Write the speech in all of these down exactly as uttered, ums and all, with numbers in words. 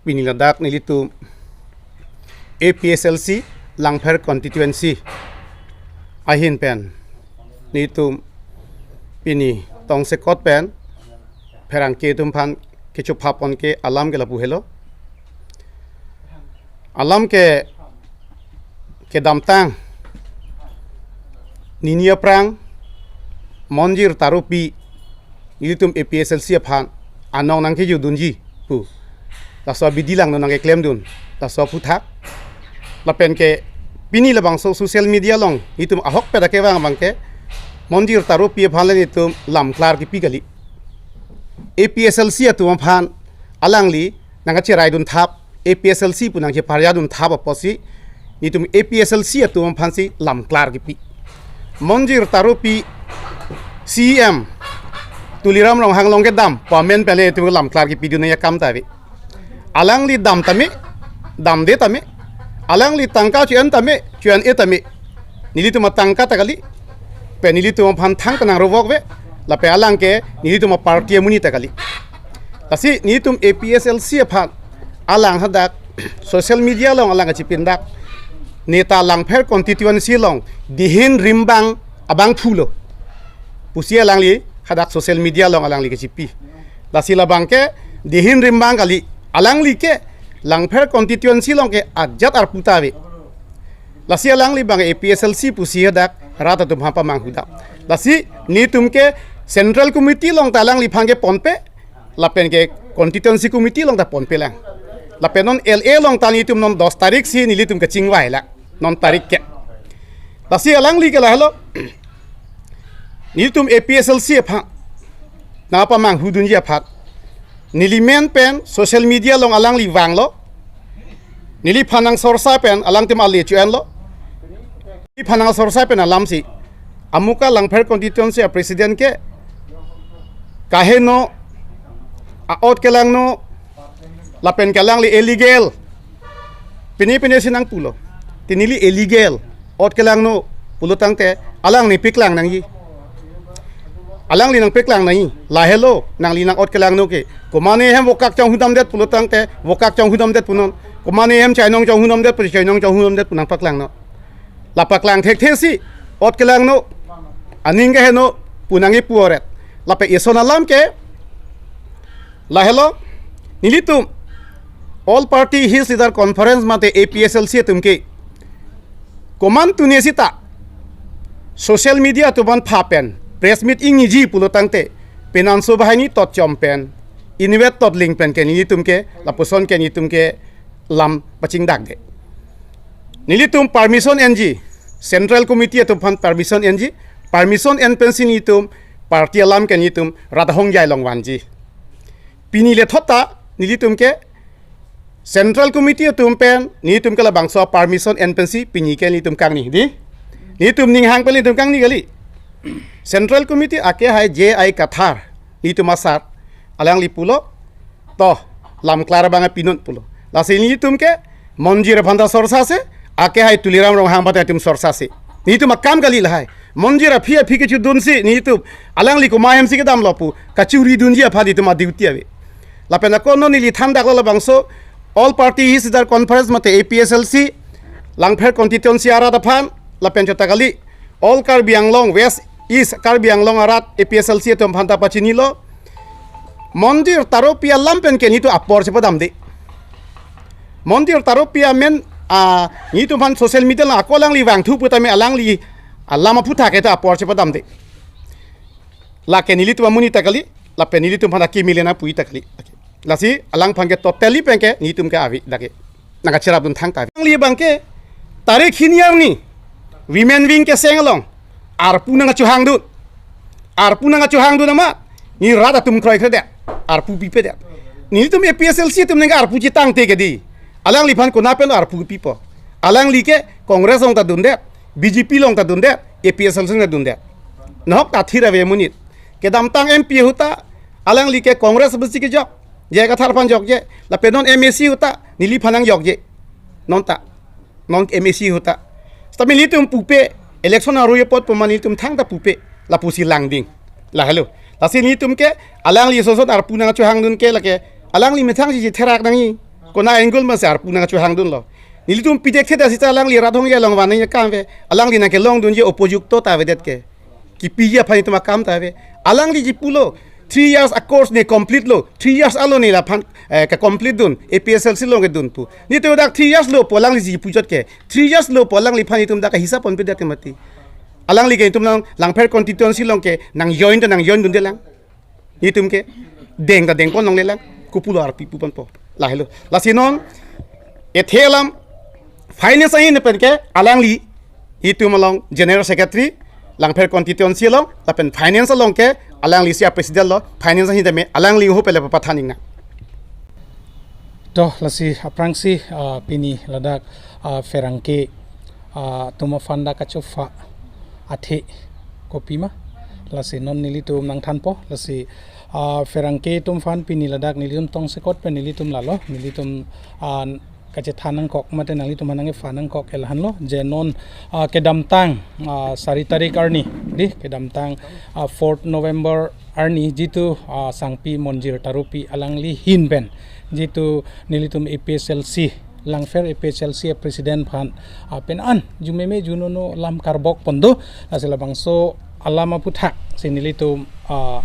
Pini ladak nelitum A P H L C Langpher constituency ahin pen nelitum pini tongsekot pen pherangke atum aphan kechophapon ke alam ke lapu helo. Alam ke kedamtang nini aphrang Monjir Taropi nelitum A P H L C aphan anong nangkejudunji pu laso abidi langno nangkeklemdun laso aphuthak. Lapen ke pini labangso social media along itum ahokpet akevang abang ke Monjir Taropi aphan le itum lamklar kipi kali. A P H L C atum aphan alangli nangkacheraidun thap, A P H L C pu nangcheparjadun thap apotsi nelitum A P H L C atum aphansi lamklar kipi. Monjir Taropi C E M Tuliram Ronghang along kedam pu amen pen le itum lamklar kipidun nangji akam ta ave. Alangli dam tame, damde tame, alangli tangka cho-en tame, cho-en-e tame, nelitum atangka ta kali, pen nelitum aphan thang pen nangrovok ave, lapen alang ke nelitum aparty amonit ta kali. Lasi nelitum A P H L C aphan alang hadak social media along alang kachipindak, neta Langpher constituency along dihin rimbang abangphu lo pusi alangli hadak social media along alangli kachipi. Lasi labang ke dihin rimbang kali, alangli ke Langpher constituency along ke ajat arpu ta ave. Lasi alangli abang A P H L C pusi hadak rat atum aphan pamanghudam. Lasi nelitum ke Central Committee along ta alangliphan keponpe, lapen ke Constituency Committee along ta ponpe lang. Lapen non L A along ta nelitum non dos tarik si nelitum kachingvai lang, non tarik ke. Lasi alangli ke lahelo, nelitum A P H L C aphan nangpamanghudunji aphan neli men pen social media along alangli vanglo, neliphan nangsorsa pen alangtum ale cho-enlo. Neliphan nangsorsa pen alamsi amuka Langpher constituency a president ke kaheno, a-ot kelangno, lapen ke alangli illegal, pine pine si nangpulo. Te neli illegal, ot kelangno pulo tangte alangli paklang nangji. Alangli nangpaklang nangji. Lahelo nangli nang ot kelangno ke. Komane hem vokak chonghudamdet pulo tangte vokak chonghudamdet punon. Komane hem chainong chonghudamdet pu chainong chonghudamdet pu nangpaklangnon. La paklang thekthe si ot kelangno, aning keheno pu nangkipu oret. Lapen eson alam ke lahelo, nelitum All Party Hills Leader Conference mate A P H L C atum ke komantu ne sita social media atum aphan pha pen press meet ingniji pulo tangte penanso bahai ni tot chom pen invet tot ling pen ke nelitum ke lapuson ke nelitum ke lam pachingdakde. Nelitum permission enji, Central Committee atum aphan permission enji, permission en pensi nelitum party alam ke nelitum Radhahongjai along vanji. Pini le thot ta nelitum ke Central Committee atum pen nelitum ke labangso permission en pensi pini ke nelitum kangni di. Nelitum ninghang pen nelitum kangni kali. Central Committee akehai J I Kathar, nelitum asar, alangli pulo, to, lamklar abang pinon pulo. Lasi nelitum ke Monjir aphan ta sorsa se, akehai Tuliram Ronghang aphan ta itum sorsa se. Nelitum akam kali lahai. Monjir aphi aphi kechudunsi nelitum alangli komat hem si kedamlo pu kachiridunji aphan itum a-duty ave. Lapen ako non neli thandaklo labangso All Party Hills Leader Conference mate A P H L C Langpher constituency arat aphan lapen chota kali All Karbi Anglong, West East Karbi Anglong arat A P H L C atum aphan ta pachinilo. Monjir Taropi alam pen ke nelitum apor chepadamde. Monjir Taropi amen, ah, nelitum aphan social media along ako alangli vangthu putame alangli alam aphuthak ke ta apor chepadamde. Lake nelitum amonit ta kali, lapen nelitum aphan akimi le nangpu ta kali. Lasi alangphan ke totally pen ke nelitum ke ave dak ke nangkacherapdun thangta ave. Alangli abang ke tarik hini arni Women Wing keseng along arpu nangkachohangdun. Arpu nangkachohangdun amat, neli rat atum kroikredet, arpu pipedet. Nelitum A P H L C atum nangke arpu chetangte ke di. Alangliphan konat pen arpu pipo? Alangli ke Congress along ta dundet, B J P along ta dundet, A P H L C along ta dundet. Nahok ta thir ave amonit. Kedamtang M P ahut ta alangli ke Congress pensi kejok, J I Kathar aphan jokje. Lapen non M A C ahut ta neliphan nangjokje. Non ta, non M A C ahut ta. Sitame nelitum pupe, election arui apot pu ma nelitum thangta pupe, lapusi langding. Lahelo. Lasi nelitum ke alangli soson arpu nangchohangdun ke lake alangli methang si therak nangji. Kona angle masi arpu nangchohangdunlo. Nelitum pidekthe ta sita alangli rat hongya along vanangji akam ave. Alangli nangkelongdunji opojukto ta avedet ke. Kipiji aphan itum akam ta ave. Alangliji pulo, three years a course ne complete lo. Three years alo ne laphan, eh, ke complete dun. A P S L C along kedun pu. Nelitum dak three years lo pu alangliji puchot ke. Three years lo pu alangliphan itum dak hisap ponpedet ke mati. Alangli ke itum lang Langpher constituency along ke nang join ta nang join dundelang. Itum ke deng ta dengpon longlelang, kopulo arpi puponpo. Lahelo. Lasi non, ethe alam, finance ahin pen ke alangli, itum along general secretary, Langpher constituency along, lapen finance along ke alanglisi a president lo, finance ahin tame alangli ho pele papathan ingna. To, lasi aphrangsi, ah, pini ladak, ah, pherangke, ah, atum aphan dak kachopha athe kopima. Lasi non nelitum nangthanpo, lasi, ah, pherangke atum aphan pini ladak nelitum tongsekot pen nelitum lalo, nelitum, ah, kachethan nangkok mate nanglitum aphan nangkepha nangkok ke lahenlo, je non, ah, kedamtang, ah, sari tarik arni, dei, kedamtang, ah, fourth November arni jitu, ah, Sangpi Monjir Tarupi alangli ahin pen jitu nelitum A P S L C, Langpher A P S L C a president aphan, ah, pen an jumeme junono lam karbok pon do, lasi labangso alam aputhaksi nelitum, ah,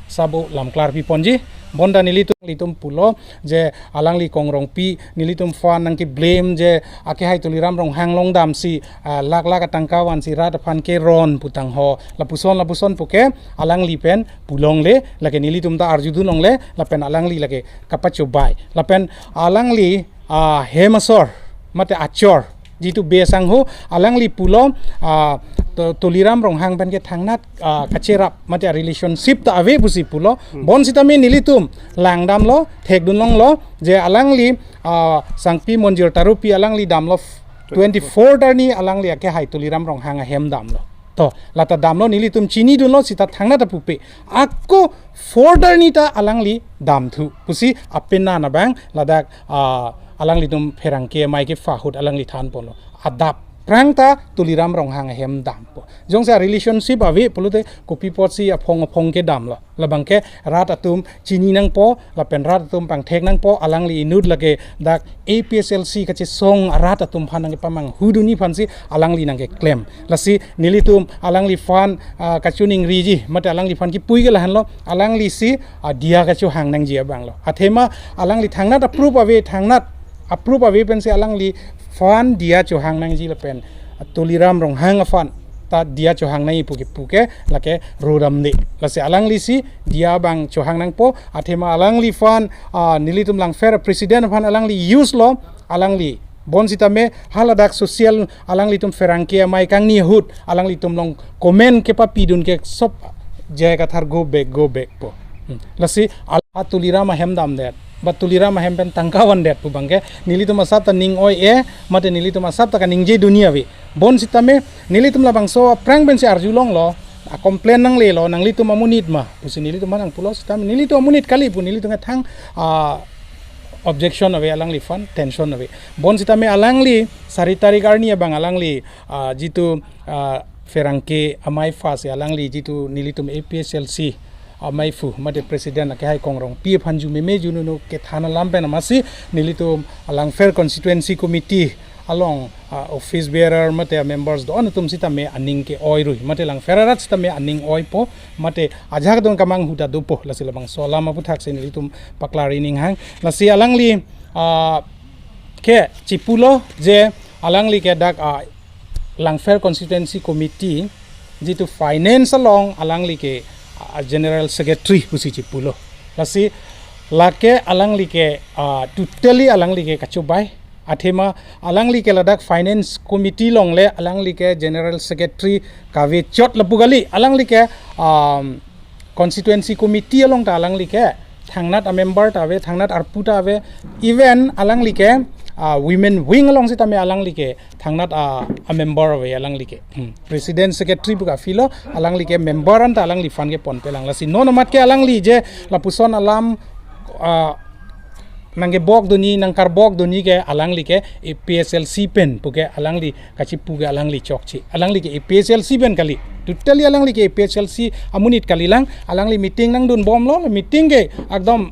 sabo lam klarpi ponji. Bonta nelitum, nelitum pulo je alangli Kongrongpi, nelitum aphan nangkeblame je akehai Tuliram Ronghang along damsi, ah, lakh lakh atangka vansi rat aphan keron pu tangho, lapuson lapuson puke alangli pen pulongle, lake nelitum ta arjudun longle, lapen alangli lake kapachobei. Lapen alangli, ah, hem asor mate achor jitu Bey Sangho, alangli pulo, ah, Tu-, Tuliram Ronghang pen ke thangnat, ah, kacherap mate relationship ta ave pusi pulo. Hmm. Bonsitame nelitum langdamlo, thekdun longlo je alangli, ah, Sangpi Monjir Tarupi alangli damlo f-, twenty-fourth arni alangli akehai Tuliram Ronghang ahem damlo. To, lata damlo, nelitum chinidunlo, sita thangnat apupe. Ako fourth arni ta alangli damthu pusi apena nabang ladak, ah, alanglitum pherangke amei kepha ahut alangli thanponlo. Adap prang ta Tuliram Ronghang ahem dampo. Jongsi a relationship ave pulote kopi apotsi aphong aphong kedamlo. Labang ke rat atum chini nangpo, lapen rat atum pangthek nangpo, alangli inut lake dak A P S L C kachesong arat atum aphan nangkepamanghudunji aphansi alangli nangkeklem. Lasi nelitum alangliphan, ah, kachiningriji, mate alangliphan kipu ke lahenlo, alanglisi, ah, diya kachohang nangji abanglo. Athema alangli thangnat approve ave, thangnat approve ave pensi alangliphan diya chohang nangji lapen, ah, Tuliram Ronghang aphan ta diya chohang nangji puke puke lake rodamde. Lasi alanglisi diya abang chohang nangpo, athema alangliphan, ah, nelitum Langpher president aphan alangli use lo, alangli. Bonsitame haladak social alanglitum pherangke amei kangni ahut alanglitum along comment kepapidun ke sop J I Kathar go back, go back po. Hmm. Lasi al-, a Tuliram ahem damdet, ba Tuliram ahem pen tangka vandet pu abang ke nelitum asap ta ning oi-e, mate nelitum asap ta kaningjedunji ave. Bonsitame nelitum labangso aphrang pensi arjulonglo, a complain nanglelo, nanglitum amonit ma pusi nelitum aphan nangpulo sitame nelitum amonit kali pu nelitum kethang, ah, objection ave alangliphan, tension ave. Bonsitame alangli sari tarik arni abang alangli, ah, jitu, ah, pherangke amei aphansi alangli jitu nelitum A P S L C ameiphu mate president akehai Kongrongpi aphan jumeme junono kethan alam pen amatsi nelitum Langpher constituency committee along, ah, office bearer mate members do-an atum sitame aning ke-oi rui, mate Langpher arat sitame aning oipo, mate ajahak don kamanghudun dopo, lasi labangso alam aputhak si nelitum paklar ining hang. Lasi alangli, ah, ke chipulo je alangli ke dak, ah, Langpher constituency committee jitu finance along alangli ke, ah, general secretary pusi chipulo. Lasi lake alangli ke, ah, totally alangli ke kachobei. Athema alangli ke ladak finance committee longle alangli ke general secretary kavechot lapu kali. Alangli ke, um, constituency committee along ta alangli ke thangnat a member ta ave, thangnat arpu ta ave, even alangli ke, ah, women wing along sitame alangli ke thangnat a, a member ave alangli ke. Hmm. President secretary pu kaphilo, alangli ke member anta alangliphan keponpelang. Lasi non amat ke alangli je lapuson alam, ah, nangkebokdunji, nangkarbokdunji ke alangli ke A P S L C pen puke alangli kachipu ke alangli chokche. Alangli ke A P S L C pen kali. Totally alangli ke A P H L C amonit kalilang, alangli meeting nangdun bomlo, meeting ke ekdom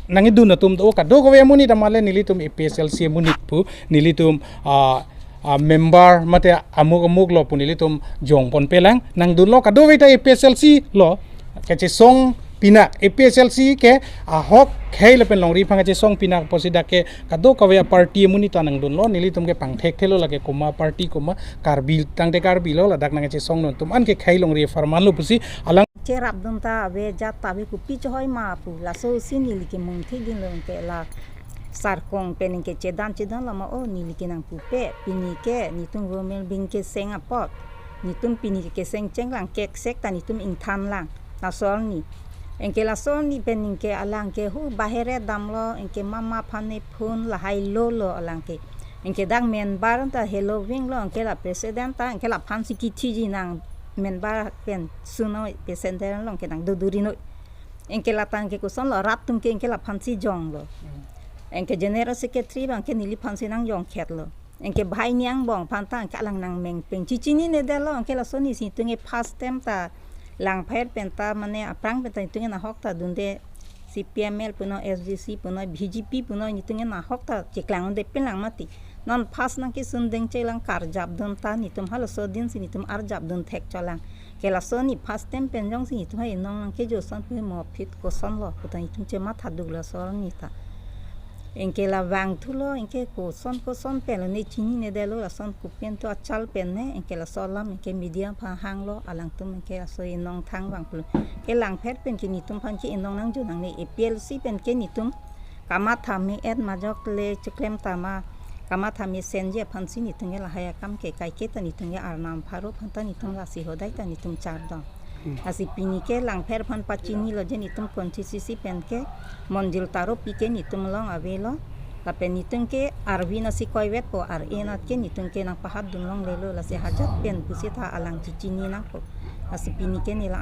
nangidun atum do, kadokave amonit amat le nelitum A P H L C amonit pu, nelitum ah, ah, member mate amuk amuk lo pu nelitum jongponpelang, nangdunlo, kadokave ta A P H L C lo, kachesong pinak A P H L C ke ahok khei lapen longri aphan kachesong pinak apotsi dak ke kadokave aparty amonit ta nangdunlo, nelitum ke pangthekthelo lake komat aparty komat, Karbi tangte Karbi lo, ladak nangkachesong non atum an ke khei longri apharman lo pusi alang cherapdun ta ave, jat ta ave, kopi chohoi ma pu, laso si neli ke mungthi dinlo, anke la sarkong pen anke chedan chedan lama, o neli ke nangpupe, pini ke netum government bing keseng apot, netum pini ke keseng chenglang, keksek ta netum ingthanlang, laso arni. Anke laso arni pen anke alang ke hu bahere damlo, anke mama aphan ne phone lahai lolo alang ke. Anke dak member ta heloving lo, anke la president ta, anke laphan si kithiji nang member pen suno president lo, anke nang doduri noi. Anke lata anke koson lo, rat atum ke anke laphan si jonglo. Anke general secretary abang ke neliphan si nangjongkheklo. Anke bhai ni angbong aphan ta anke alang nangmeng peng, chechinine detlo, anke laso arni si netum ke first time ta Langpher pen ta mane aphrang pen ta netum ke nahok ta dunde, C P M L punoi, S D C punoi, B J P punoi, netum ke nahok ta cheklang dunde pinlang mati. Non first nangkesun dengchelang, karjapdun ta netum halaso din si netum arjapdun thekcholang. Ke laso arni first time pen jongsi netum hai nong nangkejo ason pu mo aphi koson lo pu ta netum chematha duklo laso arni ta. Anke la vangthulo, anke koson koson pen lo, ne chinine detlo, lason kopi pen to achal pen ne, anke laso alam anke media aphan hanglo, alangtum anke laso inong thang vangpulo. Ke Langpher pen ke netum aphan ke inong nangjo nangne, A P H L C pen ke netum kamatha me-et majok le cheklem ta ma, kamatha mesenji aphan si netum ke lahai akam ke kaike ta netum ke arnam pharo aphan ta netum lasi hodai ta netum chardon. Lasi pini ke Langpher aphan pachinilo je netum constituency pen ke Monjil Taro pi ke netum along avelo. Lapen netum ke arvi nasi koivet po, ar-e anat ke netum ke nangpahapdun longlelo, lasi hajat pen pusi ta alang chechini nangpo. Lasi pini ke neli